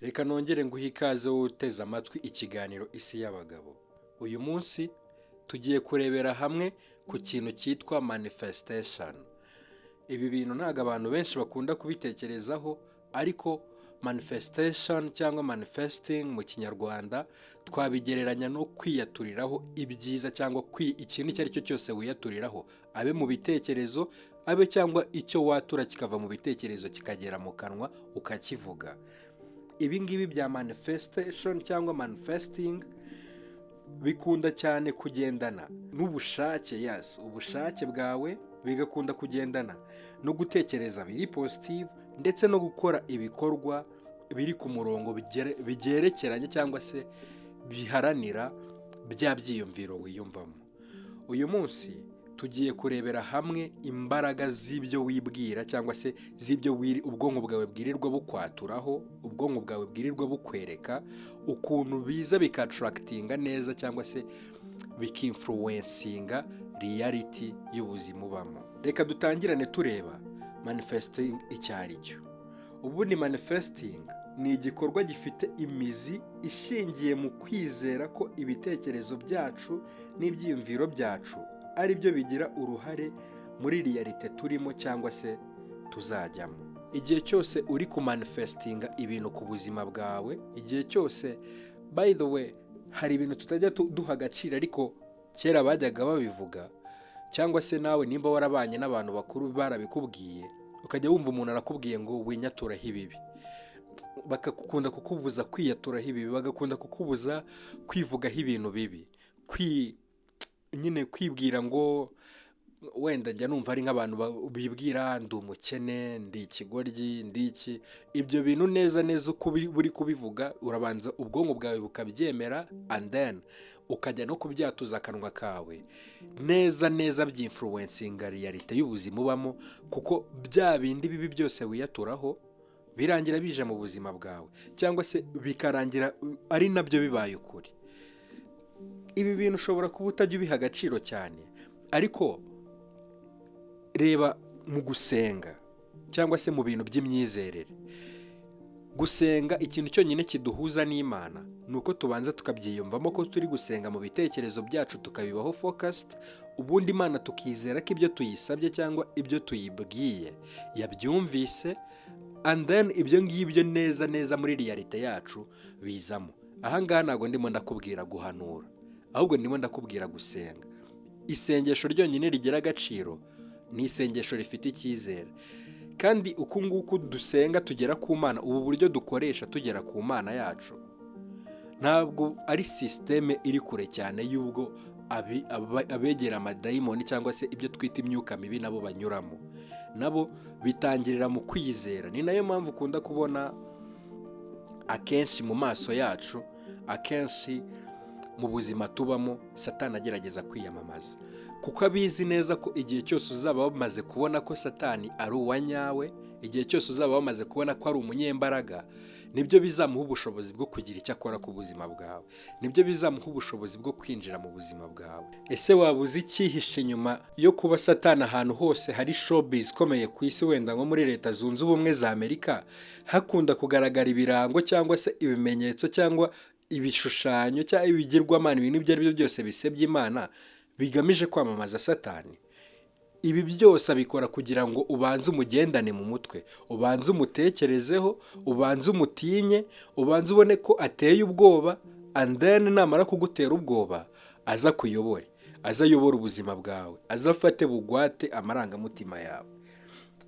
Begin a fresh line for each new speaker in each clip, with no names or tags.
Reka nongere nguhe ikaze wowe uteze amatwi ikiganiro Isi y'Abagabo. Uyu munsi tugiye kurebera hamwe ku kintu cyitwa manifestation. Ibi bintu ntabwo abantu benshi bakunda kubitekerezaho, ariko manifestation cyangwa manifesting mu Kinyarwanda twabigereranya no kwiyaturiraho ibyiza cyangwa ikintu icyo ari cyo cyose wiyaturiraho, abe mu bitekerezo, abe cyangwa icyo watura kikava mu bitekerezo kikagera mu kanwa ukakivuga. Ibi ngibi bya manifestation cyangwa manifesting bikunda cyane kugendana n'ubushake, yes, ubushake bwawe, bigakunda kugendana no gutekereza biri positive ndetse no gukora ibikorwa biri ku murongo byerekeranye cyangwa se biharanira bya byiyumviro wiyumvamo. Uyu munsi tugiye kurebera hamwe imbaraga z'ibyo wibwira cyangwa se z'ibyo ubwonko bwawe bwirirwa bukwaturaho, ubwonko bwawe bwirirwa bukwereka, ukuntu biza bikaattractinga neza cyangwa se bikinfluencinga reality y'ubuzima ubamo. Reka dutangirane tureba manifesting icyo ari cyo. Ubundi manifesting ni igikorwa gifite imizi ishingiye mu kwizera ko ibitekerezo byacu n'ibyiyumviro byacu ari byo bigira uruhare muri réalité turimo cyangwa se tuzajyamo. Igihe cyose uri kumanifestinga ibintu ku buzima bwawe, igihe cyose, by the way, hari ibintu tutajya duha agaciro, ariko kera bajyaga babivuga, cyangwa se nawe nimba warabanye n'abantu bakuru barabikubwiye, ukajya wumva umuntu arakubwiye ngo winyaturaho ibibi. Bakakunda kukubuza kwiyaturaho ibibi, bagakunda kukubuza kwivugaho ibintu bibi, nyine kwibwira ngo wenda njya numva ari nk'abantu bibwira ndi umukene, ndi ikigoryi, ndi iki. Ibyo bintu neza neza uko uri kubivuga, urabanza ubwonko bwawe bukabyemera, and then ukajya no kubyatuza akanwa kawe. Neza neza byinfluencinga réalité y'ubuzima ubamo, kuko bya bindi bibi byose wiyaturaho birangira bije mu buzima bwawe, cyangwa se bikarangira ari nabyo bibaye ukuri. Ibi bintu ushobora kuba utajya ubiha agaciro cyane, ariko reba mu gusenga cyangwa se mu bintu by'imyizerere. Gusenga, ikintu cyonyine kiduhuza n'Imana ni uko tubanza tukabyiyumvamo ko turi gusenga mu bitekerezo byacu, tukabibaho focused, ubundi Imana tukizera ko ibyo tuyisabye cyangwa ibyo tuyibwiye yabyumvise, and then ibyo ngibyo neza neza muri réalité yacu bizamo. Ahangaha ntabwo ndimo ndakubwira guhanura, ahubwo ndimo ndakubwira gusenga. Isengesho ryonyine rigira agaciro ni isengesho rifite icyizere. Kandi uku nguku dusenga tugera ku Mana, ubu buryo dukoresha tugera ku Mana yacu, ntabwo ari système iri kure cyane y'ubwo abegera amadayimoni cyangwa se ibyo twita imyuka mibi nabo banyuramo. Nabo bitangirira mu kwizera. Ni nayo mpamvu ukunda kubona akenshi mu maso yacu, akenshi mu buzima tubamo, Satani agerageza kwiyamamaza, kuko abizi neza ko igihe cyose uzaba wamaze kubona ko Satani ari uwa nyawe, igihe cyose uzaba wamaze kubona ko ari umunyembaraga, nibyo bizamuha ubushobozi bwo kugira icyo akora ku buzima bwawe, nibyo bizamuha ubushobozi bwo kwinjira mu buzima bwawe. Ese waba uzi icyihishe inyuma yo kuba Satani ahantu hose hari showbiz ikomeye ku isi, wenda nko muri Leta Zunze Ubumwe za Amerika, hakunda kugaragara ibirango cyangwa se ibimenyetso cyangwa ibishushanyo cyangwa ibigirwamana, ibintu ibyo ari byo byose bisebya Imana bigamije kwamamaza Satani? Ibi byose abikora kugira ngo ubanze umugendane mu mutwe, ubanze umutekerezeho, ubanze umutinye, ubanze ubone ko ateye ubwoba, and then namara kugutera ubwoba aza akuyobore, aza ayobore ubuzima bwawe, aza afate bugwate amarangamutima yawe.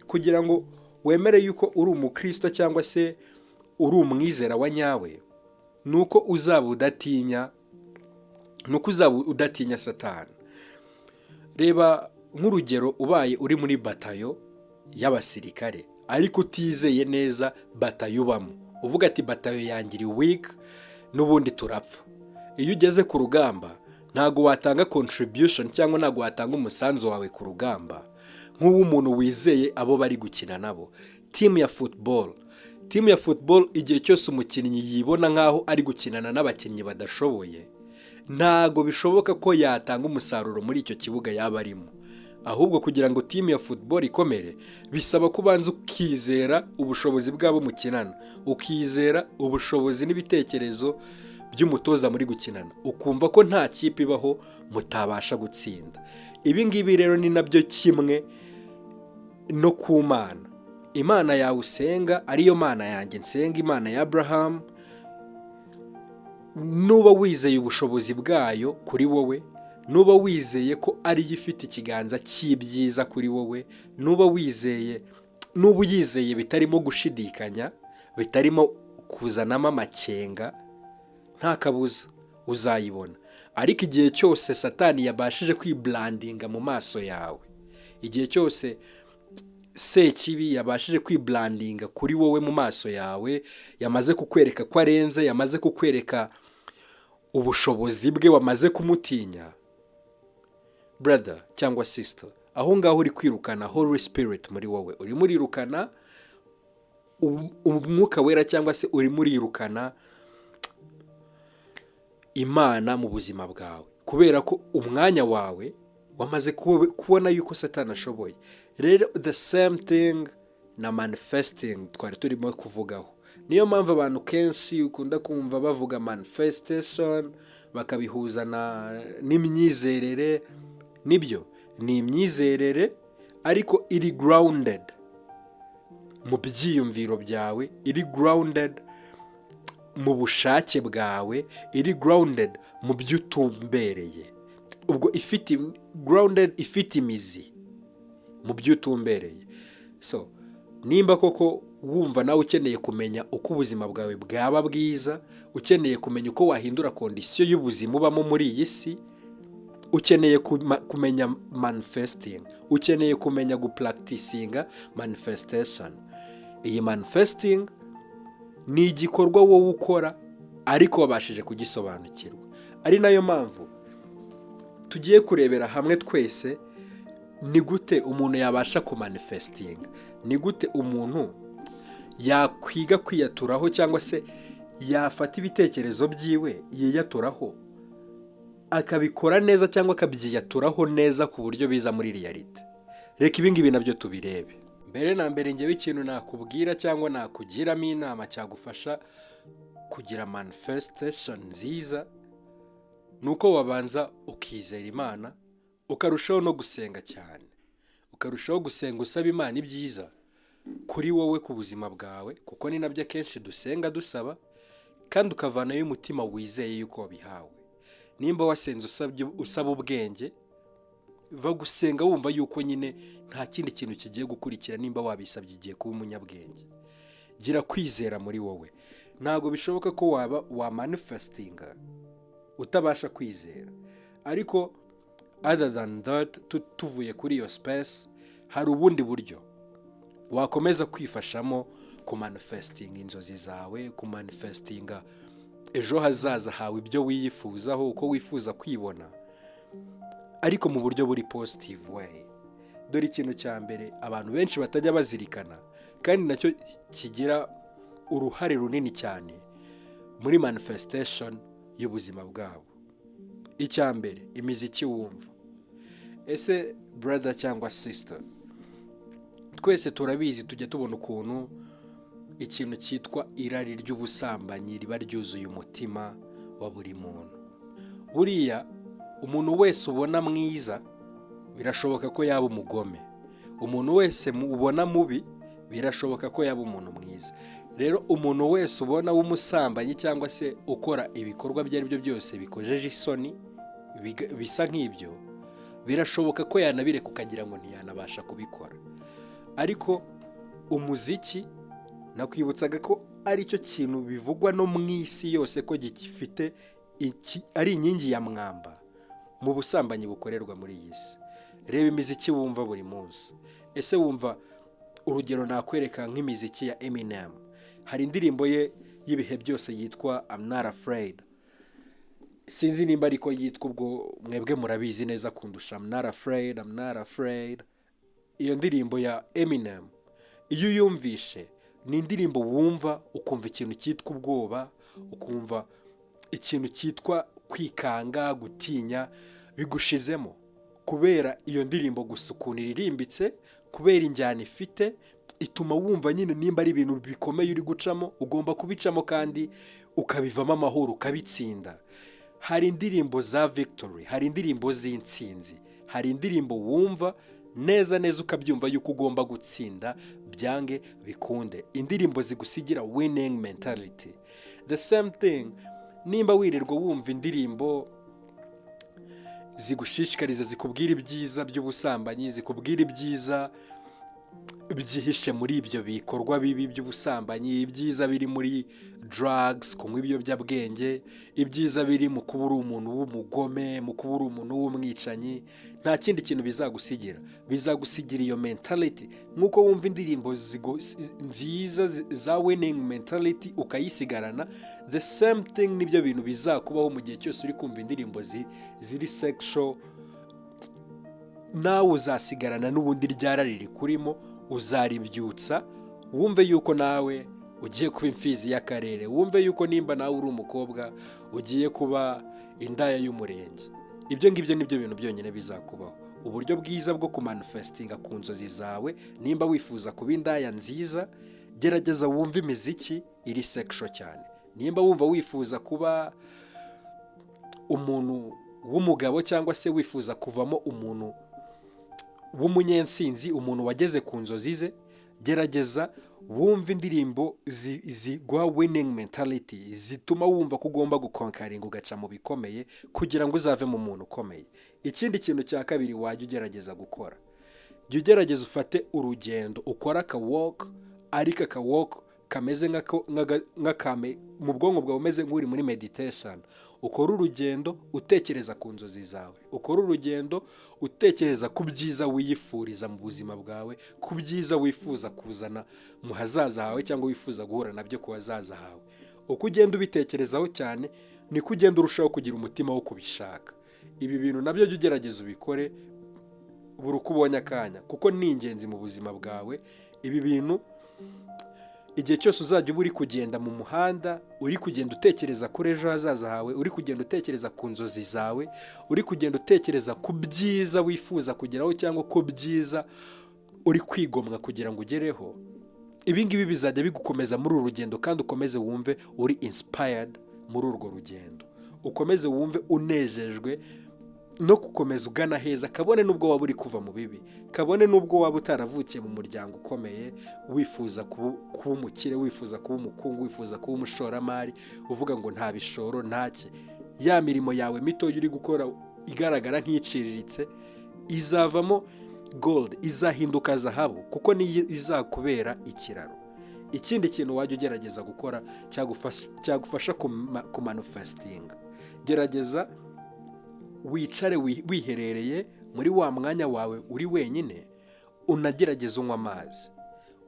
Kugira ngo wemere yuko uri umukristo cyangwa se uri umwizera wa nyawe, ni uko uzaba udatinya, ni uko uzaba udatinya Satani. Reba nk'urugero, ubaye uri muri batayo y'abasirikare ariko utizeye neza batayo ubamo, uvuga ati batayo yanjye iri weak, n'ubundi turapfa. Iyo ugeze ku rugamba ntabwo watanga contribution cyangwa ntabwo watanga umusanzu wawe ku rugamba nk'uw'umuntu wizeye abo bari gukina nabo. Team ya football, igihe cyose umukinnyi yibona nk'aho ari gukinana n'abakinnyi badashoboye, ntabwo bishoboka ko yatanga umusaruro muri icyo kibuga yaba arimo. Ahubwo kugira ngo team ya football ikomere, bisaba ko ubanza ukizera ubushobozi bw'abo mukinana, ukizera ubushobozi n'ibitekerezo by'umutoza muri gukinana, ukumva ko nta kipe ibaho mutabasha gutsinda. Ibi ngibi rero ni nabyo kimwe no ku Mana. Imana yawe usenga, ariyo Mana yanjye nsenga, Imana ya Abraham, nuba wizeye ubushobozi bwayo kuri wowe, nuba wizeye ko ariyo ifite ikiganza cy'ibyiza kuri wowe, nuba wizeye, nuba uyizeye bitarimo gushidikanya, bitarimo kuzanamo amakenga, nta kabuza uzayibona. Ariko igihe cyose Satani yabashije kwibrandinga mu maso yawe, igihe cyose Sekibi yabashije kwibrandinga kuri wowe mu maso yawe, yamaze kukwereka ko arenze, yamaze kukwereka ubushobozi bwe, wamaze kumutinya, brother cyangwa sister, aho ngaho uri kwirukana Holy Spirit muri wowe, urimo urirukana Umwuka Wera, cyangwa se urimo urirukana Imana mu buzima bwawe, kubera ko umwanya wawe wamaze kubona yuko Satani ashoboye. Rero the same thing na manifesting twari turimo kuvugaho. Niyo mpamvu abantu kenshi ukunda kumva bavuga manifestation bakabihuza n'imyizerere. Nibyo, ni imyizerere, ariko iri grounded mu byiyumviro byawe, iri grounded mu bushake bwawe, iri grounded mu byo utumbereye. Ubwo ifite grounded, ifite imizi mu byo utumbereye. So nimba koko wumva nawe ukeneye kumenya uko ubuzima bwawe bwaba bwiza, ukeneye kumenya uko wahindura condition y'ubuzima ubamo muri iyi si, ukeneye kumenya manifesting, ukeneye kumenya gupracticinga manifestation. Iyi manifesting ni igikorwa wowe ukora ariko wabashije kugisobanukirwa, ari nayo mpamvu tugiye kurebera hamwe twese ni gute umuntu yabasha kumanifestinga, ni gute umuntu yakwiga kwiyaturaho, cyangwa se yafata ibitekerezo byiwe yiyaturaho akabikora neza, cyangwa akabyiyaturaho neza ku buryo biza muri réalité. Reka ibi ngibi nabyo tubirebe. Mbere na mbere, ngewe ikintu nakubwira cyangwa nakugiramo inama cyagufasha kugira manifestation nziza ni uko wabanza ukizera Imana, ukarushaho no gusenga cyane, ukarushaho gusenga usaba Imana ibyiza kuri wowe, ku buzima bwawe, kuko ni nabyo akenshi dusenga dusaba, kandi ukavanayo umutima wizeye yuko wabihawe. Nimba wasenze usabye, usaba ubwenge, va gusenga wumva yuko nyine nta kindi kintu kigiye gukurikira. Nimba wabisabye, igiye kuba umunyabwenge. Gira kwizera muri wowe. Ntabwo bishoboka ko waba wamanifestinga utabasha kwizera. Ariko other than that, tuvuye kuri iyo space, hari ubundi buryo wakomeza kwifashamo kumanifestinga inzozi zawe, kumanifestinga ejo hazaza hawe, ibyo wiyifuzaho, uko wifuza kwibona, ariko mu buryo buri positive way. Dore ikintu cya mbere abantu benshi batajya bazirikana kandi nacyo kigira uruhare runini cyane muri manifestation y'ubuzima bwabo. Icya mbere, imiziki wumva. Ese brother cyangwa sister, twese turabizi, tujya tubona ukuntu ikintu cyitwa irari ry'ubusambanyi riba ryuzuye umutima wa buri muntu. Buriya umuntu wese ubona mwiza birashoboka ko yaba umugome, umuntu wese ubona mubi birashoboka ko yaba umuntu mwiza. Rero umuntu wese ubona w'umusambanyi cyangwa se ukora ibikorwa ibyo ari byo byose bikojeje isoni, bisa nk'ibyo, birashoboka ko yanabireka ukagira ngo ntiyanabasha kubikora. Ariko umuziki, nakwibutsaga ko ari cyo kintu bivugwa no mu isi yose ko gifite ari inkingi ya mwamba mu busambanyi bukorerwa muri iyi si. Reba imiziki wumva buri munsi. Ese wumva, urugero nakwereka nk'imiziki ya Eminem, hari indirimbo ye y'ibihe byose yitwa "I'm Not Afraid". Sinzi nimba ariko yitwa, ubwo mwebwe murabizi neza kundusha. "I'm not afraid, I'm not afraid." Iyo ndirimbo ya Eminem, iyo uyumvishe, ni indirimbo wumva ukumva ikintu cyitwa ubwoba, ukumva ikintu cyitwa kwikanga, gutinya bigushizemo. Kubera iyo ndirimbo gusa ukuntu iririmbitse, kubera injyana ifite, ituma wumva nyine nimba ari ibintu bikomeye uri gucamo, ugomba kubicamo kandi ukabivamo amahoro, ukabitsinda. Hari indirimbo za victory, hari indirimbo z'intsinzi, hari indirimbo wumva neza neza ukabyumva yuko ugomba gutsinda byange bikunde, indirimbo zigusigira winning mentality. The same thing, nimba wirirwa wumva indirimbo zigushishikariza, zikubwira ibyiza by'ubusambanyi, zikubwira ibyiza byihishe muri ibyo bikorwa bibi by'ubusambanyi, ibyiza biri muri drugs, kunywa ibiyobyabwenge, ibyiza biri mu kuba uri umuntu w'umugome, mu kuba uri umuntu w'umwicanyi, nta kindi kintu bizagusigira, bizagusigira iyo mentality. Nk'uko wumva indirimbo nziza za winning mentality ukayisigarana, the same thing nibyo bintu bizakubaho mu gihe cyose uri kumva indirimbo ziri sexual. Nawe uzasigarana n'ubundi ryara riri kurimo, uzaribyutsa, wumve yuko nawe ugiye kuba imfizi y'akarere, wumve yuko nimba nawe uri umukobwa ugiye kuba indaya y'umurenge. Ibyo ngibyo nibyo bintu byonyine bizakubaho. Uburyo bwiza bwo kumanifestinga ku nzozi zawe: nimba wifuza kuba indaya nziza, gerageza wumve imiziki iri sexual cyane. Nimba wumva wifuza kuba umuntu w'umugabo cyangwa se wifuza kuvamo umuntu w'umunyensinzi, umuntu wageze ku nzozi ze, gerageza wumve indirimbo ziguha winning mentality, zituma wumva ko ugomba guconqueringa, ugaca mu bikomeye kugira ngo uzave mu muntu ukomeye. Ikindi kintu cya kabiri wajya ugerageza gukora, jya ugerageza ufate urugendo, ukore akawalk, ariko akawalk kameze nk'akame mu bwonko bwawe, umeze nk'uri muri meditation. Ukore urugendo utekereza ku nzozi zawe, ukore urugendo utekereza ku byiza wiyifuriza mu buzima bwawe, ku byiza wifuza kuzana mu hazaza hawe cyangwa wifuza guhura nabyo ku hazaza hawe. Uko ugenda ubitekerezaho cyane, niko ugenda urushaho kugira umutima wo kubishaka. Ibi bintu nabyo jya ugerageza ubikore buri uko ubonye akanya, kuko ni ingenzi mu buzima bwawe. Ibi bintu, igihe cyose uzajya uba uri kugenda mu muhanda, uri kugenda utekereza kuri ejo hazaza hawe, uri kugenda utekereza ku nzozi zawe, uri kugenda utekereza ku byiza wifuza kugeraho cyangwa ku byiza uri kwigomwa kugira ngo ugereho, ibi ngibi bizajya bigukomeza muri uru rugendo, kandi ukomeze wumve uri inspired muri urwo rugendo, ukomeze wumve unejejwe no gukomeza ugana heza, kabone n'ubwo waba uri kuva mu bibi, kabone n'ubwo waba utaravukiye mu muryango ukomeye, wifuza kuba umukire, wifuza kuba umukungu, wifuza kuba umushoramari, uvuga ngo nta bishoro ntake. Ya mirimo yawe mitoya uri gukora igaragara nk'iciriritse izavamo gold, izahinduka zahabu, kuko niyo izakubera ikiraro. Ikindi kintu wajya ugerageza gukora cyagufasha kumanifestinga, gerageza wicare wiherereye muri wa mwanya wawe uri wenyine, unagerageza unywa amazi.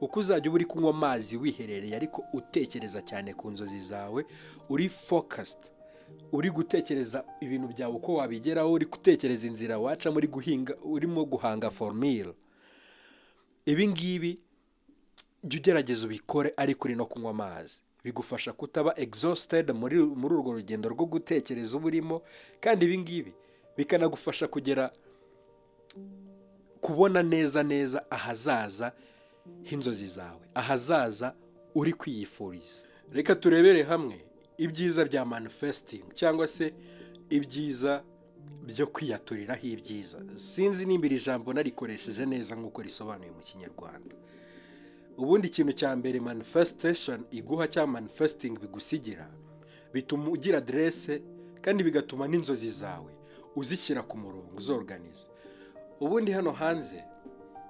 Uko uzajya uba uri kunywa amazi wiherereye ariko utekereza cyane ku nzozi zawe, uri focused, uri gutekereza ibintu byawe uko wabigeraho, uri gutekereza inzira wacamo, uri guhinga, urimo guhanga formule, ibi ngibi jya ugerageza ubikore ariko uri no kunywa amazi. Bigufasha kutaba exhausted muri urwo rugendo rwo gutekereza uba urimo, kandi ibi ngibi bikanagufasha kugera kubona neza neza ahazaza h'inzozi zawe, ahazaza uri kwiyifuriza. Reka turebere hamwe ibyiza bya manifesting cyangwa se ibyiza byo kwiyaturiraho ibyiza. Sinzi nimba iri jambo narikoresheje neza nk'uko risobanuye mu Kinyarwanda. Ubundi ikintu cya mbere manifestation iguha cyangwa manifesting bigusigira, bituma ugira aderese kandi bigatuma n'inzozi zawe uzishyira ku murongo, uzorganiza. Ubundi hano hanze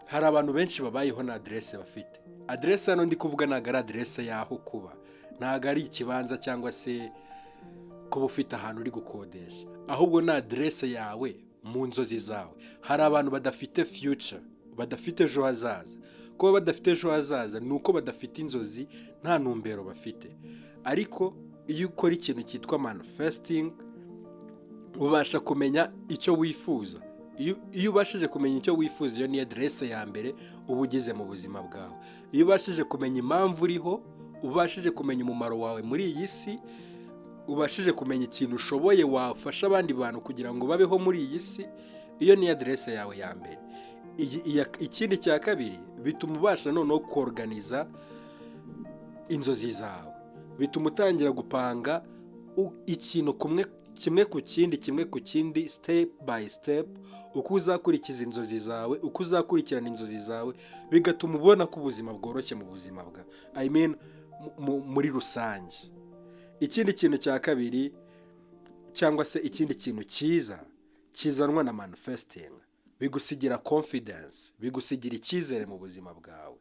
hari abantu benshi babayeho nta aderese bafite. Aderese hano ndi kuvuga ntabwo ari aderese y'aho kuba, ntabwo ari ikibanza cyangwa se kuba ufite ahantu uri gukodesha, ahubwo ni aderese yawe mu nzozi zawe. Hari abantu badafite future, badafite ejo hazaza. Kuba badafite ejo hazaza ni uko badafite inzozi, nta ntumbero bafite. Ariko iyo ukora ikintu cyitwa manifesting, ubasha kumenya icyo wifuza. Iyo ubashije kumenya icyo wifuza, iyo ni aderese ya mbere uba ugeze mu buzima bwawe. Iyo ubashije kumenya impamvu uriho, ubashije kumenya umumaro wawe muri iyi si, ubashije kumenya ikintu ushoboye wafasha abandi bantu kugira ngo babeho muri iyi si, Iyo ni aderese yawe ya mbere. Ikindi cya kabiri, bituma ubasha noneho koruganiza inzozi zawe, bituma utangira gupanga ikintu kumwe, kimwe ku kindi, kimwe ku kindi, step by step, uko uzakurikiza inzozi zawe, uko uzakurikirana inzozi zawe, bigatuma ubona ko ubuzima bworoshye mu buzima bwa, I mean, muri rusange. Ikindi kintu cya kabiri, cyangwa se ikindi kintu cyiza kizanwa na manifesting, bigusigira confidence, bigusigira icyizere mu buzima bwawe.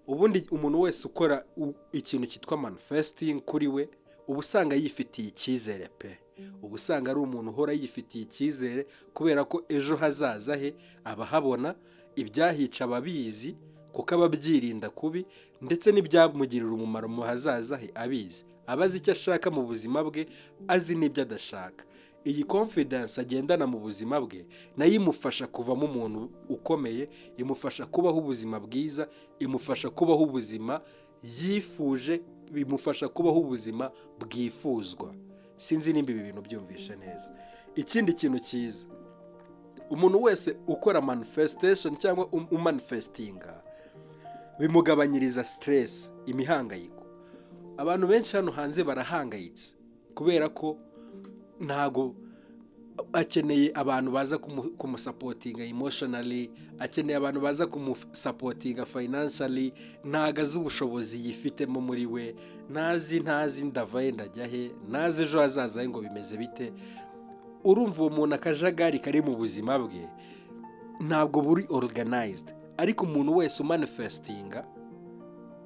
Ubundi umuntu wese ukora ikintu cyitwa manifesting, kuri we uba usanga yifitiye icyizere pe. Uba usanga ari umuntu uhora yifitiye icyizere, kubera ko ejo hazaza he aba ahabona, ibyahica aba abizi kuko aba abyirinda kubi, ndetse n'ibyamugirira umumaro mu hazaza he abizi. Aba azi icyo ashaka mu buzima bwe, azi n'ibyo adashaka. Iyi confidence agendana mu buzima bwe nayo imufasha kuvamo umuntu ukomeye, imufasha kubaho ubuzima bwiza, imufasha kubaho ubuzima yifuje, bimufasha kubaho ubuzima bwifuzwa. Sinzi nimba ibi bintu byumvishe neza. Ikindi kintu cyiza, umuntu wese ukora manifestation cyangwa umanifestinga, bimugabanyiriza stress, imihangayiko. Abantu benshi hano hanze barahangayitse kubera ko ntago akeneye abantu baza kumusupportinga emotionally, akeneye abantu baza kumusupportinga financially. Ntago azi ubushobozi yifitemo muri we, ntazi ndava he ndajya he, ntazi ejo hazaza he ngo bimeze bite. Urumva uwo muntu, akajagari kari mu buzima bwe ntabwo buri organized. Ariko umuntu wese umanifestinga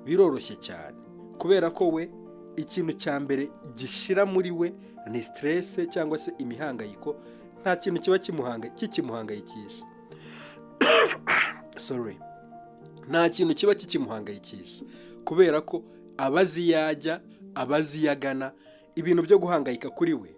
biroroshye cyane, kubera ko we ikintu cya mbere gishira muri we ni stress cyangwa se imihangayiko. Nta kintu kiba kikimuhangayikisha, sorry, nta kintu kiba kikimuhangayikisha, kubera ko aba azi iyo ajya, aba azi iyo agana. Ibintu byo guhangayika kuri we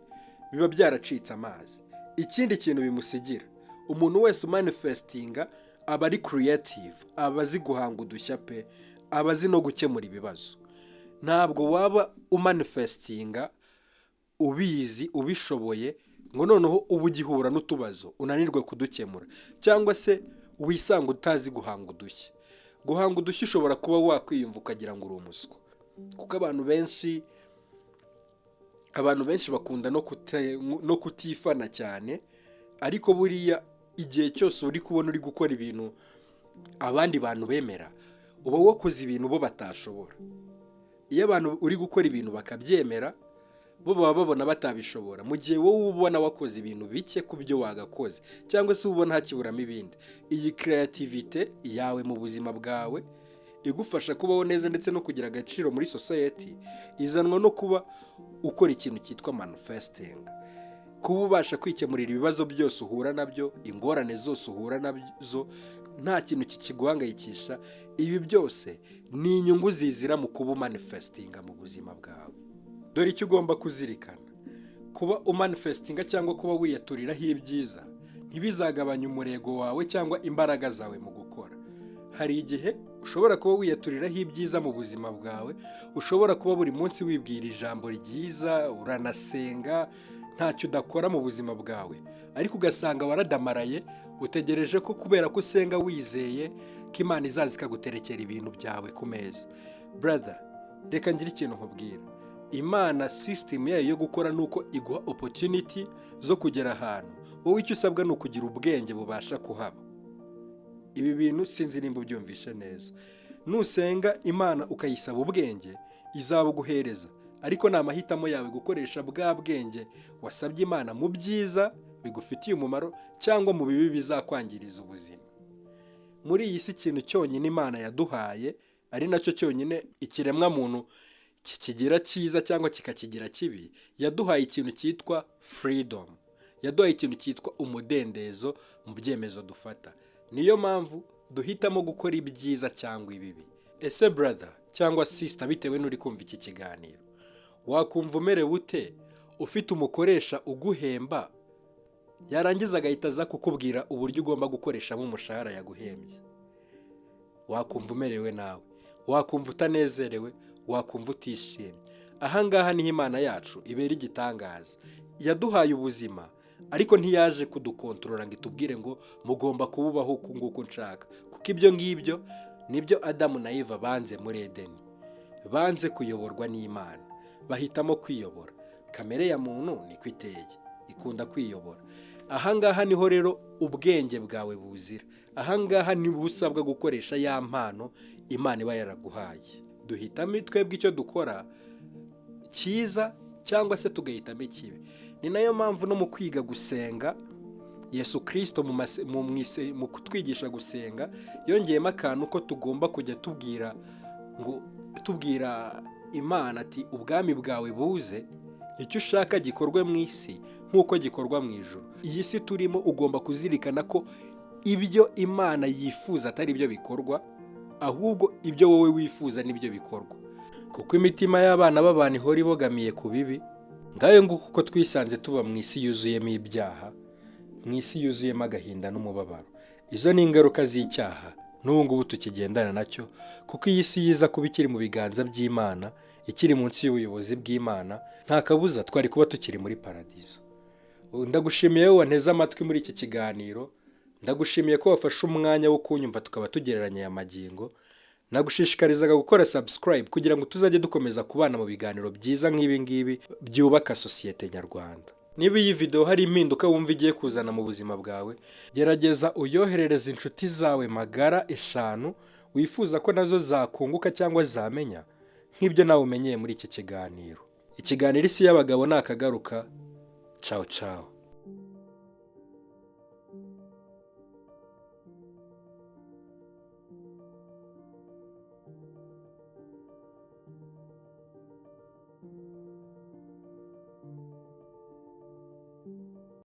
biba byaracitse amazi. Ikindi kintu bimusigira, umuntu wese umanifestinga aba ari creative, aba azi guhanga udushya pe, aba azi no gukemura ibibazo. Ntabwo waba umanifestinga ubizi, ubishoboye, ngo noneho uba ugihura n'utubazo unanirwe kudukemura, cyangwa se wisanga utazi guhanga udushya. Guhanga udushya, ushobora kuba wakwiyumva ukagira ngo uri umuswa, kuko abantu benshi bakunda no kutifana cyane. Ariko buriya igihe cyose uri kubona uri gukora ibintu abandi bantu bemera, uba wakoze ibintu bo batashobora. Iyo abantu uri gukora ibintu bakabyemera, bo baba babona batabishobora, mu gihe wowe ubona wakoze ibintu bike ku byo wagakoze, cyangwa se ubona hakiburamo ibindi. Iyi creativity yawe mu buzima bwawe igufasha kubaho neza ndetse no kugira agaciro muri society, izanwa no kuba ukora ikintu cyitwa manifesting. Kuba ubasha kwikemurira ibibazo byose uhura nabyo, ingorane zose uhura nazo, nta kintu kikiguhangayikisha. Ibi byose ni inyungu zizira mu kuba umanifestinga mu buzima bwawe. Dore icyo ugomba kuzirikana: kuba umanifestinga cyangwa kuba wiyaturiraho ibyiza ntibizagabanya umurego wawe cyangwa imbaraga zawe mu gukora. Hari igihe ushobora kuba wiyaturiraho ibyiza mu buzima bwawe, ushobora kuba buri munsi wibwira ijambo ryiza, uranasenga, ntacyo udakora mu buzima bwawe, ariko ugasanga waradamaraye, utegereje ko kubera ko usenga wizeye ko Imana izaza ikaguterekera ibintu byawe ku meza. Brother, reka ngire ikintu nkubwira. Imana system yayo yo gukora ni uko iguha opportunity zo kugera ahantu. Wowe icyo usabwa ni ukugira ubwenge bubasha kuhaba. Ibi bintu sinzi nimba ubyumvishe neza. Nusenga Imana ukayisaba ubwenge, izabuguhereza, ariko ni amahitamo yawe gukoresha bwa bwenge wasabye Imana mu byiza bigufitiye umumaro cyangwa mu bibi bizakwangiriza ubuzima. Muri iyi si, ikintu cyonyine Imana yaduhaye, ari nacyo cyonyine ikiremwamuntu kikigira cyiza cyangwa kikakigira kibi, yaduhaye ikintu cyitwa freedom, yaduhaye ikintu cyitwa umudendezo mu byemezo dufata. Niyo mpamvu duhitamo gukora ibyiza cyangwa ibibi. Ese brother cyangwa sister, bitewe n'uri kumva iki kiganiro, wakumva umerewe ute ufite umukoresha uguhemba, yarangiza agahita aza kukubwira uburyo ugomba gukoreshamo umushahara yaguhembye? Wakumva umerewe nawe? Wakumva utanezerewe? Wakumva utishimye? Ahangaha niho Imana yacu ibera igitangaza. Yaduhaye ubuzima. Ariko ntiyaje kudukontorora ngo itubwire ngo mugomba kububaho uku nguku nshaka, kuko ibyo ngibyo nibyo Adamu na Eva banze muri Edeni. Banze kuyoborwa n'Imana, bahitamo kwiyobora. Kamere ya muntu niko iteye, ikunda kwiyobora. Ahangaha niho rero ubwenge bwawe buzira. Ahangaha niho usabwa gukoresha ya mpano Imana iba yaraguhaye. Duhitamo twebwe icyo dukora cyiza cyangwa se tugahitamo ikibi. Ni nayo mpamvu no mu kwiga gusenga, Yesu Kirisito mu kutwigisha gusenga yongeyemo akantu ko tugomba kujya tubwira ngo, tubwira Imana ati: "Ubwami bwawe buze, icyo ushaka gikorwe mu isi nk'uko gikorwa mu ijuru." Iyi si turimo, ugomba kuzirikana ko ibyo Imana yifuza atari byo bikorwa, ahubwo ibyo wowe wifuza nibyo bikorwa, kuko imitima y'abana b'abantu ihora ibogamiye ku bibi. Ngayo nguko uko twisanze tuba mu isi yuzuyemo ibyaha, mu isi yuzuyemo agahinda n'umubabaro. Izo ni ingaruka z'icyaha n'ubu ngubu tukigendana nacyo, kuko iyi si yiza kuba ikiri mu biganza by'Imana, ikiri munsi y'ubuyobozi bw'Imana, nta kabuza twari kuba tukiri muri paradizo. Ndagushimiye wowe wanteze amatwi muri iki kiganiro. Ndagushimiye ko wafashe umwanya wo kunyumva, tukaba tugereranya aya magingo. Nagushishikarizaga gukora subscribe kugira ngo tuzajye dukomeza kubana mu biganiro byiza nk'ibi ngibi byubaka sosiyete nyarwanda. Niba iyi video hari impinduka wumva igiye kuzana mu buzima bwawe, gerageza uyoherereze inshuti zawe magara eshanu wifuza ko nazo zakunguka cyangwa zamenya nk'ibyo nawe umenyeye muri iki kiganiro. Ikiganiro Isi y'Abagabo ni akagaruka. Cawu cawu.